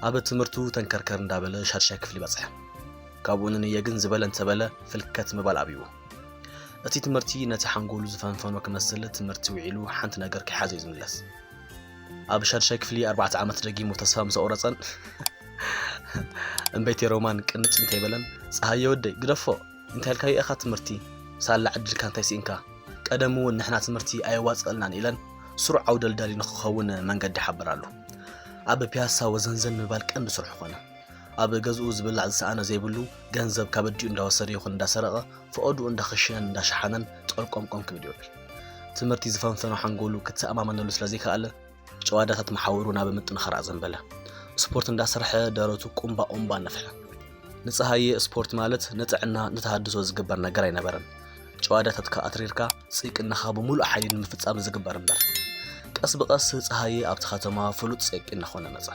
ኣብ ትምህርቱ ተንከርከር እንዳበለ ሻድሻይ ክፍሊ በጽሐ። ካብኡ ንንየ ግን ዝበለ እንተበለ ፍልከት ምባል ኣብይዎ። እቲ ትምህርቲ ነቲ ሓንጎሉ ዝፈንፈኖ ክመስል ትምህርቲ ውዒሉ ሓንቲ ነገር ከይሓዘ እዩ ዝምለስ። ኣብ ሻድሻይ ክፍሊ ኣርባዕተ ዓመት ደጊሙ ተስፋ ምስ ኣቑረጸን እምበይቲ ሮማን ቅንጭ እንተይበለን፣ "ጸሃየ ወደይ፣ ግደፎ፣ እንታይ ኢልካዮ ኢኻ ትምህርቲ? ሳላ ዕድልካ እንታይ ስኢንካ? ቀደም እውን ንሕና ትምህርቲ ኣየዋጽኣልናን" ኢለን ስሩዕ ኣውደልዳሊ ንኽኸውን መንገዲ ሓበራሉ። ኣብ ፒያሳ ወዘንዘን ምባል ቀንዲ ስርሑ ኾነ። ኣብ ገዝኡ ዝብላዕ ዝሰኣነ ዘይብሉ፣ ገንዘብ ካብ ኣዲኡ እንዳወሰደ ይኹን እንዳሰረቐ፣ ፈቐድኡ እንዳኸሸነን እንዳሸሓነን ጠልቆምቆም ክብል ይውዕል። ትምህርቲ ዝፈንፈኖ ሓንጎሉ ክተኣማመነሉ ስለ ዘይከኣለ፣ ጨዋዳታት መሓውሩ ናብ ምጥንኻር ኣዘንበለ። ስፖርት እንዳሰርሐ ደረቱ ቁምባ ቁምባ ነፍሐ። ንጸሃየ ስፖርት ማለት ንጥዕና፣ ንተሃድሶ ዝግበር ነገር ኣይነበረን። ጨዋዳታትካ ኣትሪርካ ጽይቅናኻ ብምሉእ ሓይሊ ንምፍጻም ዝግበር እምበር። ቀስ ብቐስ ጸሃየ ኣብቲ ከተማ ፍሉጥ ጸይቅና ኾነ መጸ።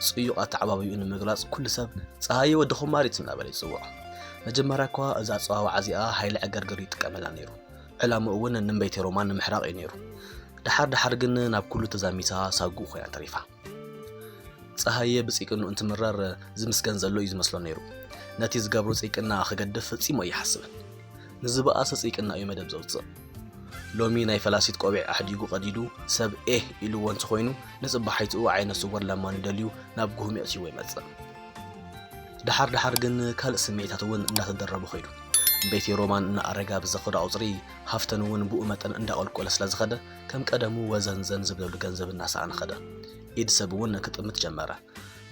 ጽዩቕ ኣተዓባብይኡ ንምግላጽ ኩሉ ሰብ "ጸሃየ ወዲ ኹማሪት" እናበለ ይጽውዖ። መጀመርያ እኳ እዛ ኣጸዋውዓ እዚኣ ሃይለ ዕገርግር ይጥቀመላ ነይሩ። ዕላምኡ እውን ንእምበይቲ ሮማን ንምሕራቕ እዩ ነይሩ። ደሓር ደሓር ግን ናብ ኩሉ ተዛሚታ ሳጉኡ ኮይና ተሪፋ። ጸሃየ ብጽይቅንኡ እንትምረር ዝምስገን ዘሎ እዩ ዝመስሎ ነይሩ። ነቲ ዝገብሮ ጽይቅና ክገድፍ ፈጺሙ ኣይሓስብን። ንዝበኣሰ ጽይቅና እዩ መደብ ዘውጽእ። ሎሚ ናይ ፈላሲት ቆቢዕ ኣሕዲጉ ቀዲዱ ሰብ ኤህ ኢልዎ እንተኾይኑ፣ ንጽባሒትኡ ዓይነ ስውር ለማኒ ደልዩ ናብ ጉህም የእትይዎ ይመጽእ። ደሓር ደሓር ግን ካልእ ስምዒታት እውን እንዳተደረቡ ኸይዱ። እምበይቲ ሮማን እናኣረጋ ብዘኸዶ ቁጽሪ፣ ሃፍተን እውን ብኡ መጠን እንዳቐልቆለ ስለ ዝኸደ፣ ከም ቀደሙ ወዘንዘን ዝብለሉ ገንዘብ እናሰኣነ ኸደ። ኢድ ሰብ እውን ክጥምት ጀመረ።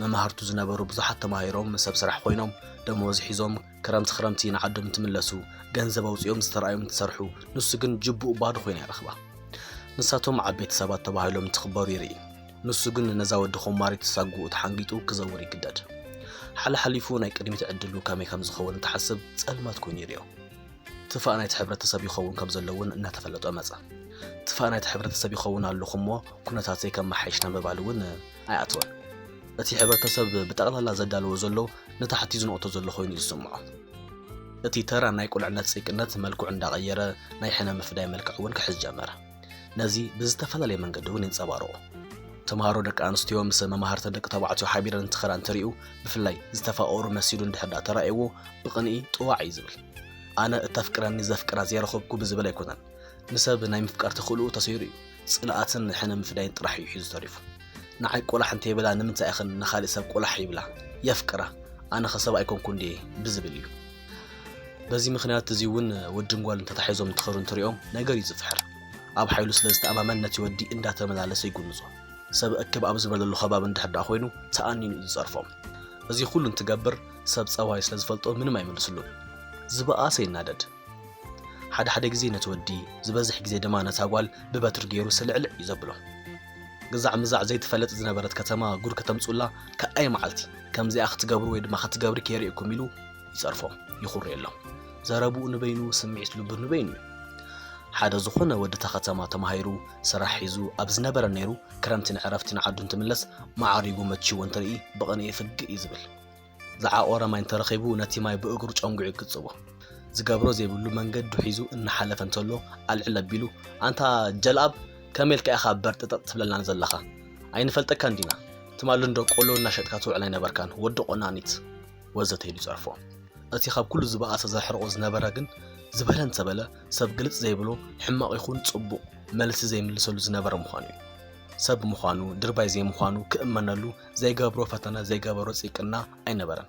መማህርቱ ዝነበሩ ብዙሓት ተማሂሮም ሰብ ስራሕ ኮይኖም፣ ደሞዝ ሒዞም፣ ክረምቲ ክረምቲ ንዓዶም እንትምለሱ፣ ገንዘብ ኣውጺኦም ዝተራእዮም እንትሰርሑ፣ ንሱ ግን ጅቡኡ ባዶ ኮይና ይረኽባ። ንሳቶም ዓበይቲ ሰባት ተባሂሎም እንትኽበሩ ይርኢ። ንሱ ግን ነዛ ወዲ ኾማሪት ሳጉኡ ተሓንጊጡ ክዘውር ይግደድ። ሓለሓሊፉ ናይ ቅድሚት ዕድሉ ከመይ ከም ዝኸውን እንትሓስብ ጸልማት ኮይኑ ይርእዮ። ትፋእ ናይቲ ሕብረተሰብ ይኸውን ከም ዘሎ እውን እናተፈለጦ መጸ። ትፋእ ናይቲ ሕብረተሰብ ይኸውን ኣለኹ እሞ ኩነታተይ ከመሓይሽ ንምባል እውን ኣይኣተወን። እቲ ሕብረተሰብ ብጠቕላላ ዘዳለዎ ዘሎ ንታሕቲ ዝነቕቶ ዘሎ ኮይኑ እዩ ዝስምዖ። እቲ ተራ ናይ ቁልዕነት ጽይቅነት መልክዑ እንዳቐየረ ናይ ሕነ ምፍዳይ መልክዕ እውን ክሕዝ ጀመረ። ነዚ ብዝተፈላለየ መንገዲ እውን የንጸባርቖ። ተምሃሮ ደቂ ኣንስትዮ ምስ መማህርተን ደቂ ተባዕትዮ ሓቢረን እንትኸዳ እንተሪኡ፣ ብፍላይ ዝተፋቐሩ መሲሉ እንድሕር ደኣ ተራእይዎ፣ ብቕንኢ ጥዋዕ እዩ ዝብል። ኣነ እተፍቅረኒ ዘፍቅራ ዘይረኸብኩ ብዝብል ኣይኮነን። ንሰብ ናይ ምፍቃር ተኽእልኡ ተሰይሩ እዩ። ጽልኣትን ሕነ ምፍዳይን ጥራሕ እዩ ሒዙ ተሪፉ። ንዓይ ቆላሕ እንተይበላ ንምንታይ ኢኽን ንኻልእ ሰብ ቆላሕ ይብላ? የፍቅራ። ኣነኸ ሰብ ኣይኮንኩን ድየ? ብዝብል እዩ። በዚ ምኽንያት እዚ እውን ወድን ጓልን ተታሒዞም እንትኸዱ እንትሪኦም ነገር እዩ ዝፍሕር። ኣብ ሓይሉ ስለ ዝተኣማመን ነቲ ወዲ እንዳተመላለሰ ይጉንዞ። ሰብ እክብ ኣብ ዝበለሉ ከባቢ እንድሕር ደኣ ኮይኑ ተኣኒኑ እዩ ዝጸርፎም። እዚ ኩሉ እንትገብር ሰብ ጸባዩ ስለ ዝፈልጦ ምንም ኣይምልስሉን። ዝበኣሰ ይናደድ። ሓደ ሓደ ግዜ ነቲ ወዲ፣ ዝበዝሕ ግዜ ድማ ነታ ጓል ብበትሪ ገይሩ ስልዕልዕ እዩ ዘብሎ። ግዛዕ ምዛዕ ዘይትፈልጥ ዝነበረት ከተማ ጉድ ከተምጹላ ከኣይ መዓልቲ ከምዚኣ ክትገብሩ ወይ ድማ ክትገብሪ ከይርእየኩም ኢሉ ይጸርፎም፣ ይኹርየሎም። ዘረብኡ ንበይኑ፣ ስምዒት ልቡ ንበይኑ እዩ። ሓደ ዝኾነ ወዲ እታ ከተማ ተማሂሩ፣ ስራሕ ሒዙ ኣብ ዝነበረ ነይሩ፣ ክረምቲ ንዕረፍቲ ንዓዱ እንትምለስ፣ ማዕሪጉ መችዎ እንትርኢ ብቕንኢ ፍግእ እዩ ዝብል። ዝዓቖረ ማይ እንተረኺቡ ነቲ ማይ ብእግሩ ጨንጒዑ ይግጽቦ። ዝገብሮ ዘይብሉ መንገዱ ሒዙ እናሓለፈ እንተሎ ኣልዕል ኣቢሉ፣ "ኣንታ ጀልኣብ፣ ከመይ ኢልካ ኢኻ በርጥጠጥ ትብለና ዘለኻ? ኣይንፈልጠካን ዲና? ትማሊ እንዶ ቆሎ እናሸጥካ ትውዕል ኣይነበርካን፣ ወዲ ቆናኒት?" ወዘተ ኢሉ ይጸርፎ። እቲ ካብ ኩሉ ዝበኣሰ ዘሕርቖ ዝነበረ ግን፣ ዝበለ እንተበለ ሰብ ግልጽ ዘይብሎ፣ ሕማቕ ይኹን ጽቡቕ፣ መልሲ ዘይምልሰሉ ዝነበረ ምዃኑ እዩ። ሰብ ምዃኑ፣ ድርባይ ዘይምዃኑ ክእመነሉ ዘይገብሮ ፈተነ፣ ዘይገበሮ ጺቅና ኣይነበረን።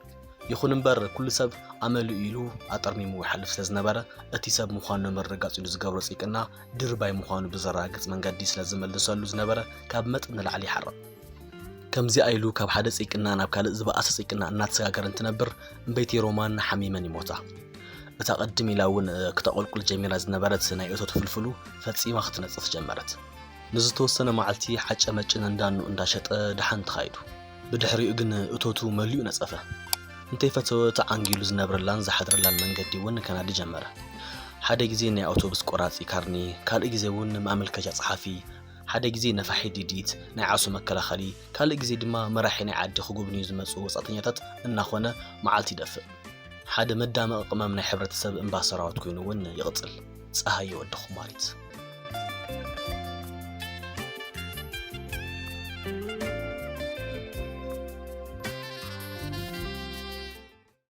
ይኹን እምበር፣ ኩሉ ሰብ ኣመሉ ኢሉ ኣጠርሚሙ ይሓልፍ ስለ ዝነበረ፣ እቲ ሰብ ምዃኑ ንምርግጋጽ ኢሉ ዝገብሮ ጺቅና ድርባይ ምዃኑ ብዘረጋግጽ መንገዲ ስለ ዝመልሰሉ ዝነበረ፣ ካብ መጠን ንላዕሊ ይሓርቕ። ከምዚኣ ኢሉ ካብ ሓደ ጺቅና ናብ ካልእ ዝበኣሰ ጺቅና እናተሰጋገረ እንትነብር፣ እምበይቲ ሮማን ሓሚመን ይሞታ። እታ ቅድም ኢላ እውን ክተቆልቁል ጀሚራ ዝነበረት ናይ እቶት ፍልፍሉ ፈጺማ ክትነጽፍ ጀመረት። ንዝተወሰነ መዓልቲ ሓጨመጭን እንዳኑ እንዳሸጠ ደሓን ተኻይዱ። ብድሕሪኡ ግን እቶቱ መሊኡ ነጸፈ። እንተይፈተወ ተዓንጊሉ ዝነብረላን ዝሓድረላን መንገዲ እውን ከናዲ ጀመረ። ሓደ ግዜ ናይ ኣውቶቡስ ቆራጺ ካርኒ፣ ካልእ ግዜ እውን ማመልከቻ ጸሓፊ፣ ሓደ ግዜ ነፋሒት ዲዲት፣ ናይ ዓሶ መከላኸሊ፣ ካልእ ግዜ ድማ መራሒ ናይ ዓዲ ክጉብንዩ ዝመጹ ወጻእተኛታት እናኾነ መዓልቲ ይደፍእ። ሓደ መዳመቒ ቅመም ናይ ሕብረተሰብ እምባ ሰራዊት ኮይኑ እውን ይቕጽል። ጸሃየ ወዲ ኹማሪት።